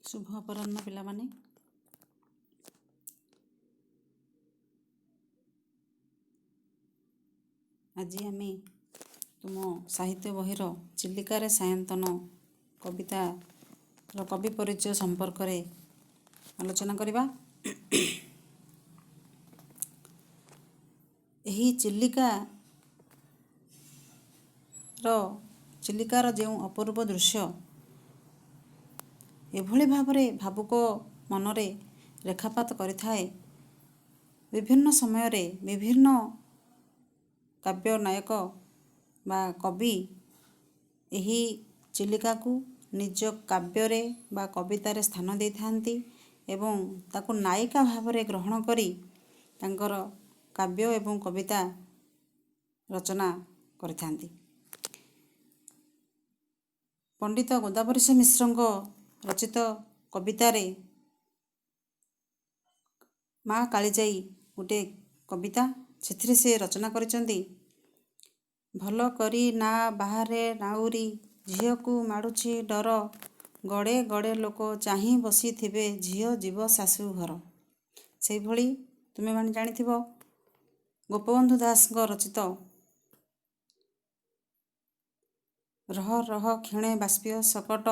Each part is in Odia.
ଶୁଭ ଅପରାହ୍ନ ପିଲାମାନେ। ଆଜି ଆମେ ତୁମ ସାହିତ୍ୟ ବହିର ଚିଲିକାରେ ସାୟନ୍ତନ କବିତାର କବି ପରିଚୟ ସମ୍ପର୍କରେ ଆଲୋଚନା କରିବା। ଏହି ଚିଲିକାର ଯେଉଁ ଅପୂର୍ବ ଦୃଶ୍ୟ ଏଭଳି ଭାବରେ ଭାବୁକ ମନରେ ରେଖାପାତ କରିଥାଏ, ବିଭିନ୍ନ ସମୟରେ ବିଭିନ୍ନ କାବ୍ୟ ନାୟକ ବା କବି ଏହି ଚିଲିକାକୁ ନିଜ କାବ୍ୟରେ ବା କବିତାରେ ସ୍ଥାନ ଦେଇଥାନ୍ତି ଏବଂ ତାକୁ ନାୟିକା ଭାବରେ ଗ୍ରହଣ କରି ତାଙ୍କର କାବ୍ୟ ଏବଂ କବିତା ରଚନା କରିଥାନ୍ତି। ପଣ୍ଡିତ ଗୋଦାବରୀଶ ମିଶ୍ରଙ୍କ ରଚିତ କବିତାରେ ମା କାଳିଜାଇ ଗୋଟିଏ କବିତା, ସେଥିରେ ସେ ରଚନା କରିଛନ୍ତି, ଭଲ କରି ନା ବାହାରେ ନାଉରୀ, ଝିଅକୁ ମାଡ଼ୁଛି ଡର, ଗଡ଼େ ଗଡ଼େ ଲୋକ ଚାହିଁ ବସିଥିବେ, ଝିଅ ଯିବ ଶାଶୁଘର। ସେଇଭଳି ତୁମେମାନେ ଜାଣିଥିବ ଗୋପବନ୍ଧୁ ଦାସଙ୍କ ରଚିତ ରହ ରହ କ୍ଷଣେ ବାଷ୍ପୀୟ ଶକଟ,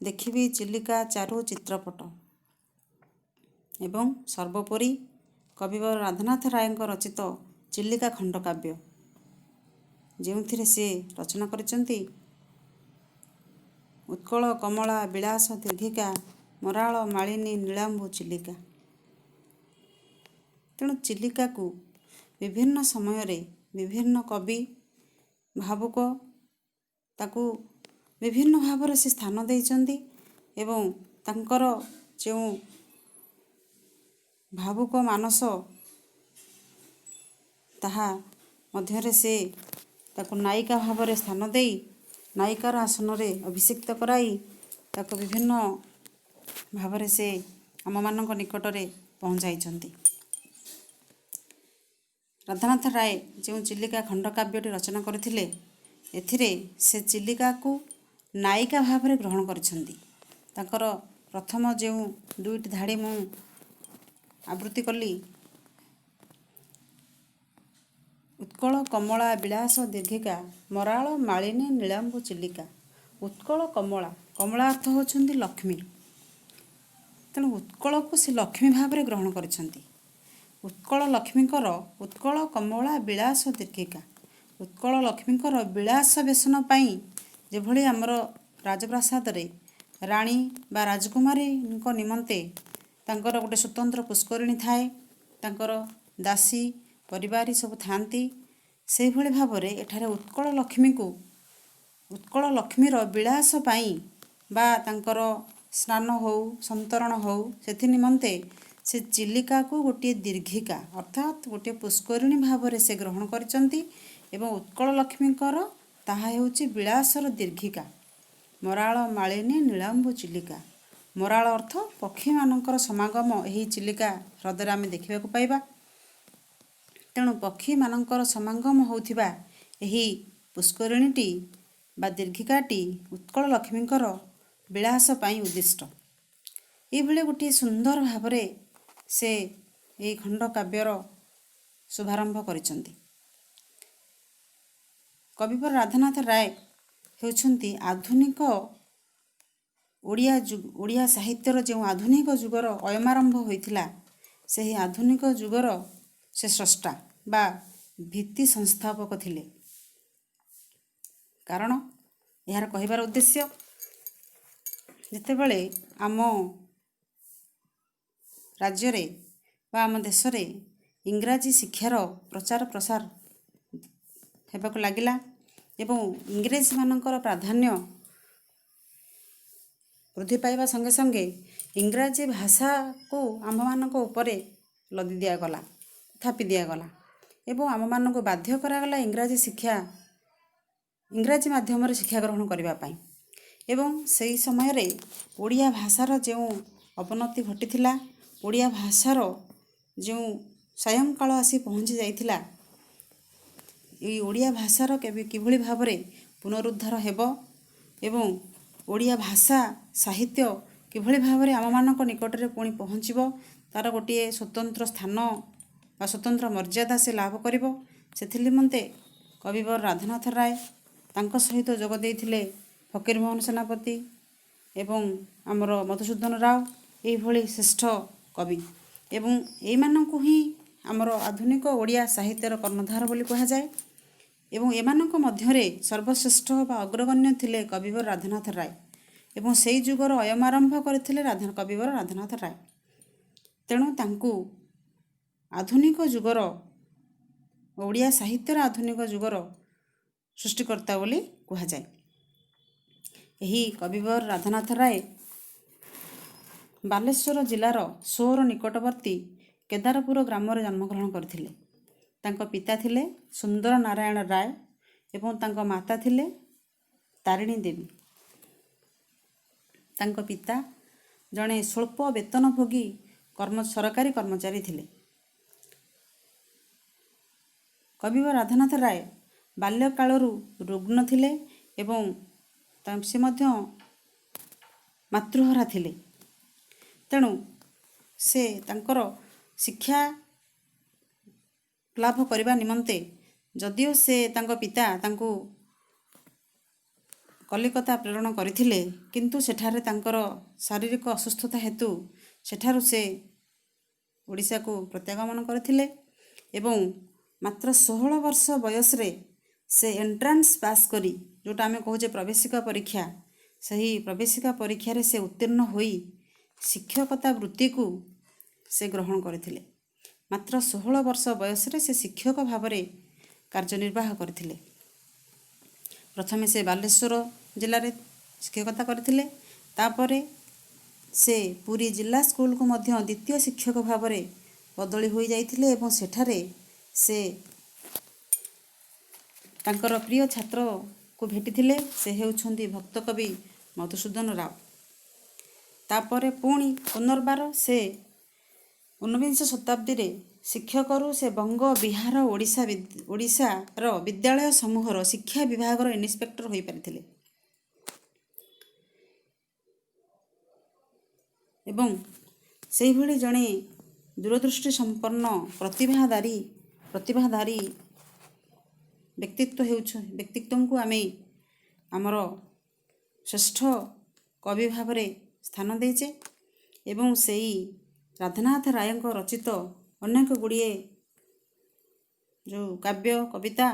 ଦେଖିବି ଚିଲିକା ଚାରୁ ଚିତ୍ରପଟ। ଏବଂ ସର୍ବୋପରି କବିବର ରାଧାନାଥ ରାୟଙ୍କ ରଚିତ ଚିଲିକା ଖଣ୍ଡକାବ୍ୟ, ଯେଉଁଥିରେ ସେ ରଚନା କରିଛନ୍ତି, ଉତ୍କଳ କମଳା ବିଳାସ ଦୀର୍ଘିକା, ମରାଳ ମାଳିନୀ ନୀଳାମ୍ବୁ ଚିଲିକା। ତେଣୁ ଚିଲିକାକୁ ବିଭିନ୍ନ ସମୟରେ ବିଭିନ୍ନ କବି ଭାବୁକ ତାକୁ ବିଭିନ୍ନ ଭାବରେ ସେ ସ୍ଥାନ ଦେଇଛନ୍ତି ଏବଂ ତାଙ୍କର ଯେଉଁ ଭାବୁକ ମାନସ ତାହା ମଧ୍ୟରେ ସେ ତାକୁ ନାୟିକା ଭାବରେ ସ୍ଥାନ ଦେଇ ନାୟିକାର ଆସନରେ ଅଭିଷିକ୍ତ କରାଇ ତାକୁ ବିଭିନ୍ନ ଭାବରେ ସେ ଆମମାନଙ୍କ ନିକଟରେ ପହଞ୍ଚାଇଛନ୍ତି। ରାଧାନାଥ ରାୟ ଯେଉଁ ଚିଲିକା ଖଣ୍ଡକାବ୍ୟଟି ରଚନା କରିଥିଲେ, ଏଥିରେ ସେ ଚିଲିକାକୁ ନାୟିକା ଭାବରେ ଗ୍ରହଣ କରିଛନ୍ତି। ତାଙ୍କର ପ୍ରଥମ ଯେଉଁ ଦୁଇଟି ଧାଡ଼ି ମୁଁ ଆବୃତ୍ତି କଲି, ଉତ୍କଳ କମଳା ବିଳାସ ଦୀର୍ଘିକା, ମରାଳ ମାଳିନୀ ନୀଳାମ୍ବୁ ଚିଲିକା। ଉତ୍କଳ କମଳା, କମଳା ଅର୍ଥ ହେଉଛନ୍ତି ଲକ୍ଷ୍ମୀ, ତେଣୁ ଉତ୍କଳକୁ ସେ ଲକ୍ଷ୍ମୀ ଭାବରେ ଗ୍ରହଣ କରିଛନ୍ତି। ଉତ୍କଳ ଲକ୍ଷ୍ମୀଙ୍କର ଉତ୍କଳ କମଳା ବିଳାସ ଦୀର୍ଘିକା, ଉତ୍କଳ ଲକ୍ଷ୍ମୀଙ୍କର ବିଳାସ ବେସନ ପାଇଁ ଯେଭଳି ଆମର ରାଜପ୍ରାସାଦରେ ରାଣୀ ବା ରାଜକୁମାରୀଙ୍କ ନିମନ୍ତେ ତାଙ୍କର ଗୋଟେ ସ୍ୱତନ୍ତ୍ର ପୁଷ୍କରିଣୀ ଥାଏ, ତାଙ୍କର ଦାସୀ ପରିବାରୀ ସବୁ ଥାଆନ୍ତି, ସେଇଭଳି ଭାବରେ ଏଠାରେ ଉତ୍କଳ ଲକ୍ଷ୍ମୀକୁ ଉତ୍କଳ ଲକ୍ଷ୍ମୀର ବିଳାସ ପାଇଁ ବା ତାଙ୍କର ସ୍ନାନ ହେଉ ସନ୍ତରଣ ହେଉ ସେଥି ନିମନ୍ତେ ସେ ଚିଲିକାକୁ ଗୋଟିଏ ଦୀର୍ଘିକା ଅର୍ଥାତ୍ ଗୋଟିଏ ପୁଷ୍କରିଣୀ ଭାବରେ ସେ ଗ୍ରହଣ କରିଛନ୍ତି ଏବଂ ଉତ୍କଳ ଲକ୍ଷ୍ମୀଙ୍କର ତାହା ହେଉଛି ବିଳାସର ଦୀର୍ଘିକା। ମରାଳ ମାଳିନୀ ନୀଳାମ୍ବୁ ଚିଲିକା। ମରାଳ ଅର୍ଥ ପକ୍ଷୀମାନଙ୍କର ସମାଗମ ଏହି ଚିଲିକା ହ୍ରଦରେ ଆମେ ଦେଖିବାକୁ ପାଇବା। ତେଣୁ ପକ୍ଷୀମାନଙ୍କର ସମାଗମ ହେଉଥିବା ଏହି ପୁଷ୍କରିଣୀଟି ବା ଦୀର୍ଘିକାଟି ଉତ୍କଳ ଲକ୍ଷ୍ମୀଙ୍କର ବିଳାସ ପାଇଁ ଉଦ୍ଦିଷ୍ଟ। ଏଇଭଳି ଗୋଟିଏ ସୁନ୍ଦର ଭାବରେ ସେ ଏହି ଖଣ୍ଡକାବ୍ୟର ଶୁଭାରମ୍ଭ କରିଛନ୍ତି। କବିବର ରାଧାନାଥ ରାୟ ହେଉଛନ୍ତି ଆଧୁନିକ ଓଡ଼ିଆ ସାହିତ୍ୟର ଯେଉଁ ଆଧୁନିକ ଯୁଗର ଅୟମାରମ୍ଭ ହୋଇଥିଲା, ସେହି ଆଧୁନିକ ଯୁଗର ସେ ସ୍ରଷ୍ଟା ବା ଭିତ୍ତି ସଂସ୍ଥାପକ ଥିଲେ। କାରଣ ଏହାର କହିବାର ଉଦ୍ଦେଶ୍ୟ, ଯେତେବେଳେ ଆମ ରାଜ୍ୟରେ ବା ଆମ ଦେଶରେ ଇଂରାଜୀ ଶିକ୍ଷାର ପ୍ରଚାର ପ୍ରସାର ହେବାକୁ ଲାଗିଲା ଏବଂ ଇଂରେଜମାନଙ୍କର ପ୍ରାଧାନ୍ୟ ବୃଦ୍ଧି ପାଇବା ସଙ୍ଗେ ସଙ୍ଗେ ଇଂରାଜୀ ଭାଷାକୁ ଆମ୍ଭମାନଙ୍କ ଉପରେ ଲଦି ଦିଆଗଲା, ଥାପି ଦିଆଗଲା ଏବଂ ଆମମାନଙ୍କୁ ବାଧ୍ୟ କରାଗଲା ଇଂରାଜୀ ଶିକ୍ଷା, ଇଂରାଜୀ ମାଧ୍ୟମରେ ଶିକ୍ଷା ଗ୍ରହଣ କରିବା ପାଇଁ। ଏବଂ ସେହି ସମୟରେ ଓଡ଼ିଆ ଭାଷାର ଯେଉଁ ଅବନତି ଘଟିଥିଲା, ଓଡ଼ିଆ ଭାଷାର ଯେଉଁ ସାୟଂକାଳ ଆସି ପହଞ୍ଚି ଯାଇଥିଲା, ଏଇ ଓଡ଼ିଆ ଭାଷାର କେବେ କିଭଳି ଭାବରେ ପୁନରୁଦ୍ଧାର ହେବ ଏବଂ ଓଡ଼ିଆ ଭାଷା ସାହିତ୍ୟ କିଭଳି ଭାବରେ ଆମମାନଙ୍କ ନିକଟରେ ପୁଣି ପହଞ୍ଚିବ, ତା'ର ଗୋଟିଏ ସ୍ୱତନ୍ତ୍ର ସ୍ଥାନ ବା ସ୍ୱତନ୍ତ୍ର ମର୍ଯ୍ୟାଦା ସେ ଲାଭ କରିବ, ସେଥି ନିମନ୍ତେ କବିବର ରାଧାନାଥ ରାୟ, ତାଙ୍କ ସହିତ ଯୋଗ ଦେଇଥିଲେ ଫକୀରମୋହନ ସେନାପତି ଏବଂ ଆମର ମଧୁସୂଦନ ରାଓ, ଏଇଭଳି ଶ୍ରେଷ୍ଠ କବି। ଏବଂ ଏଇମାନଙ୍କୁ ହିଁ ଆମର ଆଧୁନିକ ଓଡ଼ିଆ ସାହିତ୍ୟର କର୍ଣ୍ଣଧାର ବୋଲି କୁହାଯାଏ। ଏବଂ ଏମାନଙ୍କ ମଧ୍ୟରେ ସର୍ବଶ୍ରେଷ୍ଠ ବା ଅଗ୍ରଗଣ୍ୟ ଥିଲେ କବିବର ରାଧାନାଥ ରାୟ ଏବଂ ସେଇ ଯୁଗର ଅୟମାରମ୍ଭ କରିଥିଲେ କବିବର ରାଧାନାଥ ରାୟ। ତେଣୁ ତାଙ୍କୁ ଆଧୁନିକ ଯୁଗର, ଓଡ଼ିଆ ସାହିତ୍ୟର ଆଧୁନିକ ଯୁଗର ସୃଷ୍ଟିକର୍ତ୍ତା ବୋଲି କୁହାଯାଏ। ଏହି କବିବର ରାଧାନାଥ ରାୟ ବାଲେଶ୍ୱର ଜିଲ୍ଲାର ସୋର ନିକଟବର୍ତ୍ତୀ କେଦାରପୁର ଗ୍ରାମରେ ଜନ୍ମଗ୍ରହଣ କରିଥିଲେ। ତାଙ୍କ ପିତା ଥିଲେ ସୁନ୍ଦର ନାରାୟଣ ରାୟ ଏବଂ ତାଙ୍କ ମାତା ଥିଲେ ତାରିଣୀ ଦେବୀ। ତାଙ୍କ ପିତା ଜଣେ ସ୍ୱଳ୍ପ ବେତନଭୋଗୀ ସରକାରୀ କର୍ମଚାରୀ ଥିଲେ। କବିବର ରାଧାନାଥ ରାୟ ବାଲ୍ୟକାଳରୁ ରୁଗ୍ଣ ଥିଲେ ଏବଂ ସେ ମଧ୍ୟ ମାତୃହରା ଥିଲେ। ତେଣୁ ସେ ତାଙ୍କର ଶିକ୍ଷା ଲାଭ କରିବା ନିମନ୍ତେ ଯଦିଓ ସେ ତାଙ୍କ ପିତା ତାଙ୍କୁ କଲିକତା ପ୍ରେରଣ କରିଥିଲେ, କିନ୍ତୁ ସେଠାରେ ତାଙ୍କର ଶାରୀରିକ ଅସୁସ୍ଥତା ହେତୁ ସେଠାରୁ ସେ ଓଡ଼ିଶାକୁ ପ୍ରତ୍ୟାଗମନ କରିଥିଲେ ଏବଂ ମାତ୍ର 16 ବର୍ଷ ବୟସରେ ସେ ଏଣ୍ଟ୍ରାନ୍ସ ପାସ୍ କରି, ଯେଉଁଟା ଆମେ କହୁଛେ ପ୍ରବେଶିକା ପରୀକ୍ଷା, ସେହି ପ୍ରବେଶିକା ପରୀକ୍ଷାରେ ସେ ଉତ୍ତୀର୍ଣ୍ଣ ହୋଇ ଶିକ୍ଷକତା ବୃତ୍ତିକୁ ସେ ଗ୍ରହଣ କରିଥିଲେ। ମାତ୍ର 16 ବର୍ଷ ବୟସରେ ସେ ଶିକ୍ଷକ ଭାବରେ କାର୍ଯ୍ୟନିର୍ବାହ କରିଥିଲେ। ପ୍ରଥମେ ସେ ବାଲେଶ୍ୱର ଜିଲ୍ଲାରେ ଶିକ୍ଷକତା କରିଥିଲେ, ତାପରେ ସେ ପୁରୀ ଜିଲ୍ଲା ସ୍କୁଲକୁ ମଧ୍ୟ ଦ୍ୱିତୀୟ ଶିକ୍ଷକ ଭାବରେ ବଦଳି ହୋଇଯାଇଥିଲେ ଏବଂ ସେଠାରେ ସେ ତାଙ୍କର ପ୍ରିୟ ଛାତ୍ରକୁ ଭେଟିଥିଲେ। ସେ ହେଉଛନ୍ତି ଭକ୍ତକବି ମଧୁସୂଦନ ରାଓ। ତାପରେ ପୁଣି ପୁନର୍ବାର ସେ ଊନବିଂଶ ଶତାବ୍ଦୀରେ ଶିକ୍ଷକରୁ ସେ ବଙ୍ଗ, ବିହାର, ଓଡ଼ିଶାର ବିଦ୍ୟାଳୟ ସମୂହର ଶିକ୍ଷା ବିଭାଗର ଇନ୍ସପେକ୍ଟର ହୋଇପାରିଥିଲେ ଏବଂ ସେଇଭଳି ଜଣେ ଦୂରଦୃଷ୍ଟି ସମ୍ପନ୍ନ ପ୍ରତିଭାଧାରୀ ବ୍ୟକ୍ତିତ୍ୱଙ୍କୁ ଆମେ ଆମର ଶ୍ରେଷ୍ଠ କବି ଭାବରେ ସ୍ଥାନ ଦେଇଛେ। ଏବଂ ସେଇ ରାଧାନାଥ ରାୟଙ୍କ ରଚିତ ଅନେକ ଗୁଡ଼ିଏ ଯେଉଁ କାବ୍ୟ କବିତା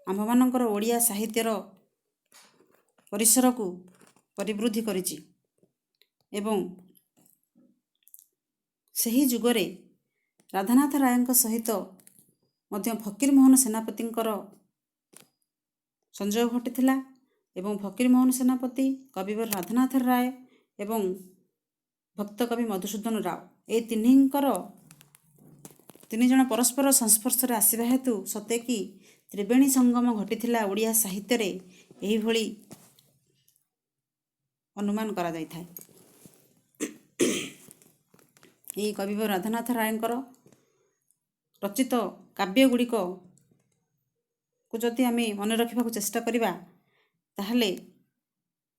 ଆମ୍ଭମାନଙ୍କର ଓଡ଼ିଆ ସାହିତ୍ୟର ପରିସରକୁ ପରିବୃଦ୍ଧି କରିଛି। ଏବଂ ସେହି ଯୁଗରେ ରାଧାନାଥ ରାୟଙ୍କ ସହିତ ମଧ୍ୟ ଫକୀରମୋହନ ସେନାପତିଙ୍କର ସଂଯୋଗ ଘଟିଥିଲା ଏବଂ ଫକୀରମୋହନ ସେନାପତି, କବିବର ରାଧାନାଥ ରାୟ ଏବଂ ଭକ୍ତକବି ମଧୁସୂଦନ ରାଓ, ଏଇ ତିନି ଜଣ ପରସ୍ପର ସଂସ୍ପର୍ଶରେ ଆସିବା ହେତୁ ସତେ କି ତ୍ରିବେଣୀ ସଙ୍ଗମ ଘଟିଥିଲା ଓଡ଼ିଆ ସାହିତ୍ୟରେ, ଏହିଭଳି ଅନୁମାନ କରାଯାଇଥାଏ। ଏହି କବିବର ରାଧାନାଥ ରାୟଙ୍କର ରଚିତ କାବ୍ୟ ଗୁଡ଼ିକକୁ ଯଦି ଆମେ ମନେ ରଖିବାକୁ ଚେଷ୍ଟା କରିବା, ତାହେଲେ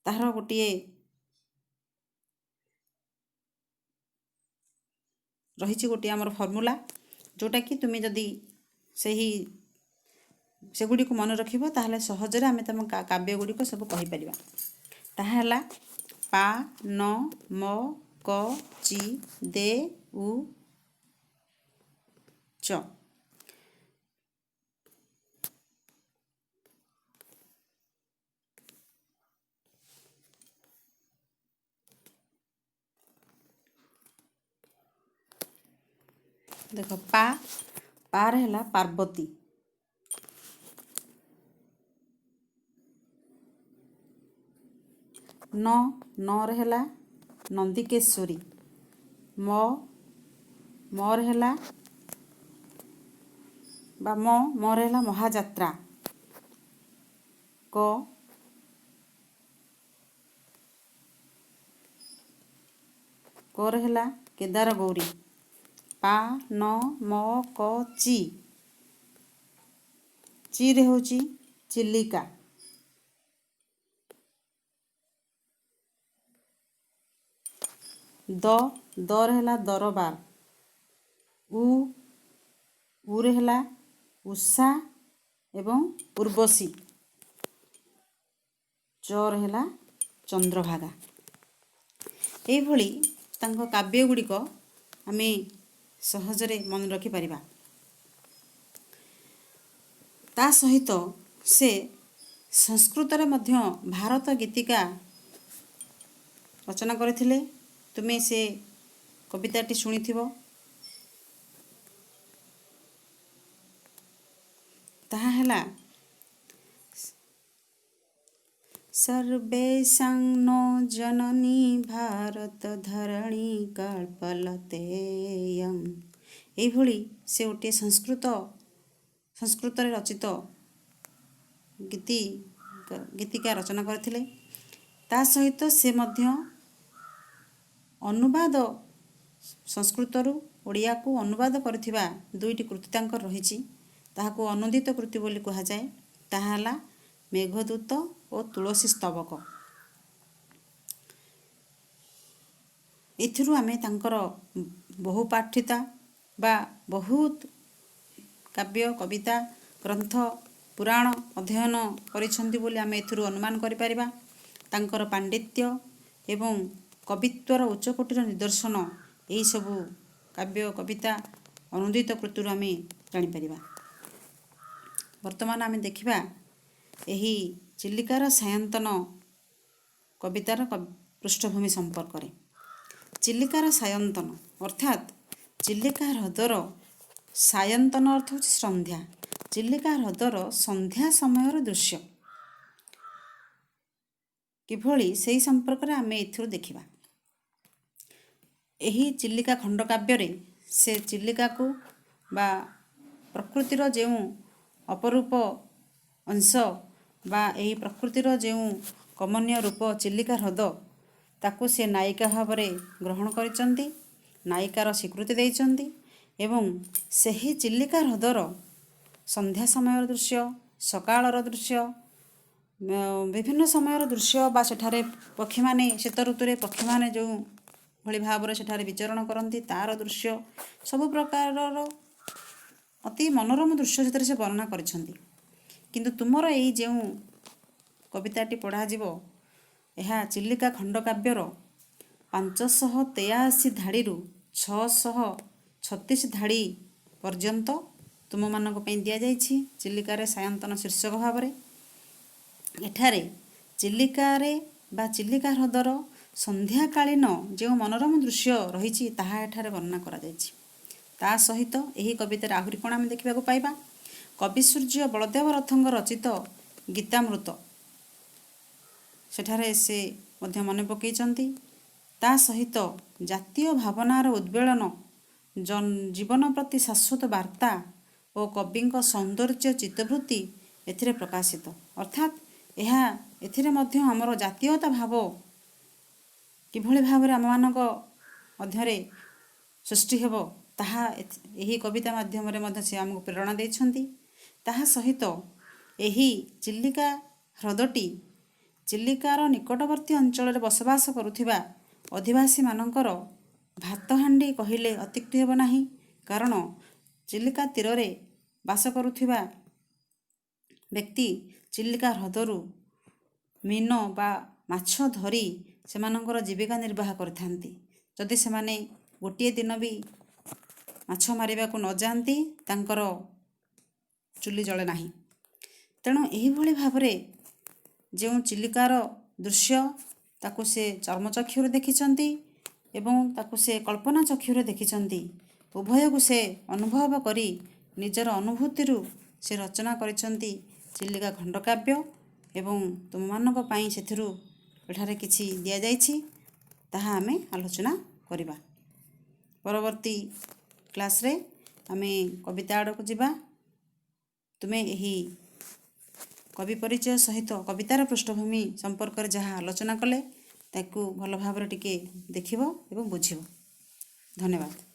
ତାହାର ଗୋଟିଏ ରହିଛି ଗୋଟିଏ ଆମର ଫର୍ମୁଲା, ଯେଉଁଟାକି ତୁମେ ଯଦି ସେଗୁଡ଼ିକୁ ମନେ ରଖିବ ତାହେଲେ ସହଜରେ ଆମେ ତୁମ କାବ୍ୟ ଗୁଡ଼ିକ ସବୁ କହିପାରିବା। ତାହା ହେଲା ପା ନ ମ କ ଚି ଦେ ଉ ଚ। ଦେଖ, ପାର ହେଲା ପାର୍ବତୀ, ନ ନରେ ହେଲା ନନ୍ଦିକେଶ୍ୱରୀ, ମ ମରେ ହେଲା ବା ମ ମରେ ହେଲା ମହାଯାତ୍ରା, କ କରେ ହେଲା କେଦାର ଗୌରୀ। ପା ନ ମ କ ଚି, ଚିରେ ହେଉଛି ଚିଲିକା, ଦ, ଦରେ ହେଲା ଦରବାର। ଉ, ଉରେ ହେଲା ଉଷା ଏବଂ ଉର୍ବଶୀ। ଚରେ ହେଲା ଚନ୍ଦ୍ରଭାଗା। ଏଇଭଳି ତାଙ୍କ କାବ୍ୟ ଗୁଡ଼ିକ ଆମେ ସହଜରେ ମନେ ରଖିପାରିବା। ତା ସହିତ ସେ ସଂସ୍କୃତରେ ମଧ୍ୟ ଭାରତ ଗୀତିକା ରଚନା କରିଥିଲେ। ତୁମେ ସେ କବିତାଟି ଶୁଣିଥିବ। ତାହା ହେଲା ସର୍ବେଷାଂ ନୋ ଜନନୀ ଭାରତ ଧରଣୀ କଳ୍ପଲତେୟଂ। ଏଇଭଳି ସେ ଗୋଟିଏ ସଂସ୍କୃତରେ ରଚିତ ଗୀତିକା ରଚନା କରିଥିଲେ। ତା ସହିତ ସେ ମଧ୍ୟ ଅନୁବାଦ, ସଂସ୍କୃତରୁ ଓଡ଼ିଆକୁ ଅନୁବାଦ କରିଥିବା ଦୁଇଟି କୃତି ତାଙ୍କର ରହିଛି, ତାହାକୁ ଅନୁଦିତ କୃତି ବୋଲି କୁହାଯାଏ। ତାହା ହେଲା ମେଘଦୂତ ଓ ତୁଳସୀ ସ୍ତବକ। ଏଥିରୁ ଆମେ ତାଙ୍କର ବହୁପାଠିତା ବା ବହୁତ କାବ୍ୟ, କବିତା, ଗ୍ରନ୍ଥ, ପୁରାଣ ଅଧ୍ୟୟନ କରିଛନ୍ତି ବୋଲି ଆମେ ଏଥିରୁ ଅନୁମାନ କରିପାରିବା। ତାଙ୍କର ପାଣ୍ଡିତ୍ୟ ଏବଂ କବିତ୍ୱର ଉଚ୍ଚକୋଟୀର ନିଦର୍ଶନ ଏହିସବୁ କାବ୍ୟ, କବିତା, ଅନୁଦିତ କୃତିରୁ ଆମେ ଜାଣିପାରିବା। ବର୍ତ୍ତମାନ ଆମେ ଦେଖିବା ଏହି ଚିଲିକାର ସାୟନ୍ତନ କବିତାର ପୃଷ୍ଠଭୂମି ସମ୍ପର୍କରେ। ଚିଲିକାର ସାୟନ୍ତନ ଅର୍ଥାତ୍ ଚିଲିକା ହ୍ରଦର, ସାୟନ୍ତନ ଅର୍ଥ ହେଉଛି ସନ୍ଧ୍ୟା, ଚିଲିକା ହ୍ରଦର ସନ୍ଧ୍ୟା ସମୟର ଦୃଶ୍ୟ କିଭଳି ସେହି ସମ୍ପର୍କରେ ଆମେ ଏଥିରୁ ଦେଖିବା। ଏହି ଚିଲିକା ଖଣ୍ଡକାବ୍ୟରେ ସେ ଚିଲିକାକୁ ବା ପ୍ରକୃତିର ଯେଉଁ ଅପରୂପ ଅଂଶ ବା ଏହି ପ୍ରକୃତିର ଯେଉଁ କମନୀୟ ରୂପ ଚିଲିକା ହ୍ରଦ, ତାକୁ ସେ ନାୟିକା ଭାବରେ ଗ୍ରହଣ କରିଛନ୍ତି, ନାୟିକାର ସ୍ୱୀକୃତି ଦେଇଛନ୍ତି ଏବଂ ସେହି ଚିଲିକା ହ୍ରଦର ସନ୍ଧ୍ୟା ସମୟର ଦୃଶ୍ୟ, ସକାଳର ଦୃଶ୍ୟ, ବିଭିନ୍ନ ସମୟର ଦୃଶ୍ୟ ବା ସେଠାରେ ପକ୍ଷୀମାନେ ଶୀତ ଋତୁରେ ପକ୍ଷୀମାନେ ଯେଉଁ ଭଳି ଭାବରେ ସେଠାରେ ବିଚରଣ କରନ୍ତି ତାର ଦୃଶ୍ୟ, ସବୁ ପ୍ରକାରର ଅତି ମନୋରମ ଦୃଶ୍ୟ ସେଥିରେ ସେ ବର୍ଣ୍ଣନା କରିଛନ୍ତି। କିନ୍ତୁ ତୁମର ଏଇ ଯେଉଁ କବିତାଟି ପଢ଼ାଯିବ, ଏହା ଚିଲିକା ଖଣ୍ଡକାବ୍ୟର 583 ଧାଡ଼ିରୁ 636 ଧାଡ଼ି ପର୍ଯ୍ୟନ୍ତ ତୁମମାନଙ୍କ ପାଇଁ ଦିଆଯାଇଛି ଚିଲିକାରେ ସାୟନ୍ତନ ଶୀର୍ଷକ ଭାବରେ। ଏଠାରେ ଚିଲିକାରେ ବା ଚିଲିକା ହ୍ରଦର ସନ୍ଧ୍ୟାକାଳୀନ ଯେଉଁ ମନୋରମ ଦୃଶ୍ୟ ରହିଛି ତାହା ଏଠାରେ ବର୍ଣ୍ଣନା କରାଯାଇଛି। ତା ସହିତ ଏହି କବିତାରେ ଆହୁରି କ'ଣ ଆମେ ଦେଖିବାକୁ ପାଇବା? କବିସୂର୍ଯ୍ୟ ବଳଦେବ ରଥଙ୍କ ରଚିତ ଗୀତାମୃତ ସେଠାରେ ସେ ମଧ୍ୟ ମନେ ପକାଇଛନ୍ତି। ତା ସହିତ ଜାତୀୟ ଭାବନାର ଉଦ୍ବେଳନ, ଜୀବନ ପ୍ରତି ଶାଶ୍ୱତ ବାର୍ତ୍ତା ଓ କବିଙ୍କ ସୌନ୍ଦର୍ଯ୍ୟ ଚିତ୍ତବୃତ୍ତି ଏଥିରେ ପ୍ରକାଶିତ। ଅର୍ଥାତ୍ ଏହା ଏଥିରେ ମଧ୍ୟ ଆମର ଜାତୀୟତା ଭାବ କିଭଳି ଭାବରେ ଆମମାନଙ୍କ ମଧ୍ୟରେ ସୃଷ୍ଟି ହେବ ତାହା ଏହି କବିତା ମାଧ୍ୟମରେ ମଧ୍ୟ ସେ ଆମକୁ ପ୍ରେରଣା ଦେଇଛନ୍ତି। ତାହା ସହିତ ଏହି ଚିଲିକା ହ୍ରଦଟି ଚିଲିକାର ନିକଟବର୍ତ୍ତୀ ଅଞ୍ଚଳରେ ବସବାସ କରୁଥିବା ଅଧିବାସୀମାନଙ୍କର ଭାତହାଣ୍ଡି କହିଲେ ଅତ୍ୟୁକ୍ତି ହେବ ନାହିଁ, କାରଣ ଚିଲିକା ତୀରରେ ବାସ କରୁଥିବା ବ୍ୟକ୍ତି ଚିଲିକା ହ୍ରଦରୁ ମୀନ ବା ମାଛ ଧରି ସେମାନଙ୍କର ଜୀବିକା ନିର୍ବାହ କରିଥାନ୍ତି। ଯଦି ସେମାନେ ଗୋଟିଏ ଦିନ ବି ମାଛ ମାରିବାକୁ ନଯାଆନ୍ତି ତାଙ୍କର ଚୁଲି ଜଳେ ନାହିଁ। ତେଣୁ ଏହିଭଳି ଭାବରେ ଯେଉଁ ଚିଲିକାର ଦୃଶ୍ୟ ତାକୁ ସେ ଚର୍ମଚକ୍ଷୁରେ ଦେଖିଛନ୍ତି ଏବଂ ତାକୁ ସେ କଳ୍ପନା ଚକ୍ଷୁରେ ଦେଖିଛନ୍ତି, ଉଭୟକୁ ସେ ଅନୁଭବ କରି ନିଜର ଅନୁଭୂତିରୁ ସେ ରଚନା କରିଛନ୍ତି ଚିଲିକା ଖଣ୍ଡକାବ୍ୟ ଏବଂ ତୁମମାନଙ୍କ ପାଇଁ ସେଥିରୁ ଏଠାରେ କିଛି ଦିଆଯାଇଛି, ତାହା ଆମେ ଆଲୋଚନା କରିବା। ପରବର୍ତ୍ତୀ କ୍ଲାସ୍ରେ ଆମେ କବିତା ଆଡ଼କୁ ଯିବା। ତୁମେ ଏହି କବି ପରିଚୟ ସହିତ କବିତାର ପୃଷ୍ଠଭୂମି ସମ୍ପର୍କରେ ଯାହା ଆଲୋଚନା କଲେ ତାକୁ ଭଲ ଭାବରେ ଟିକେ ଦେଖିବ ଏବଂ ବୁଝିବ। ଧନ୍ୟବାଦ।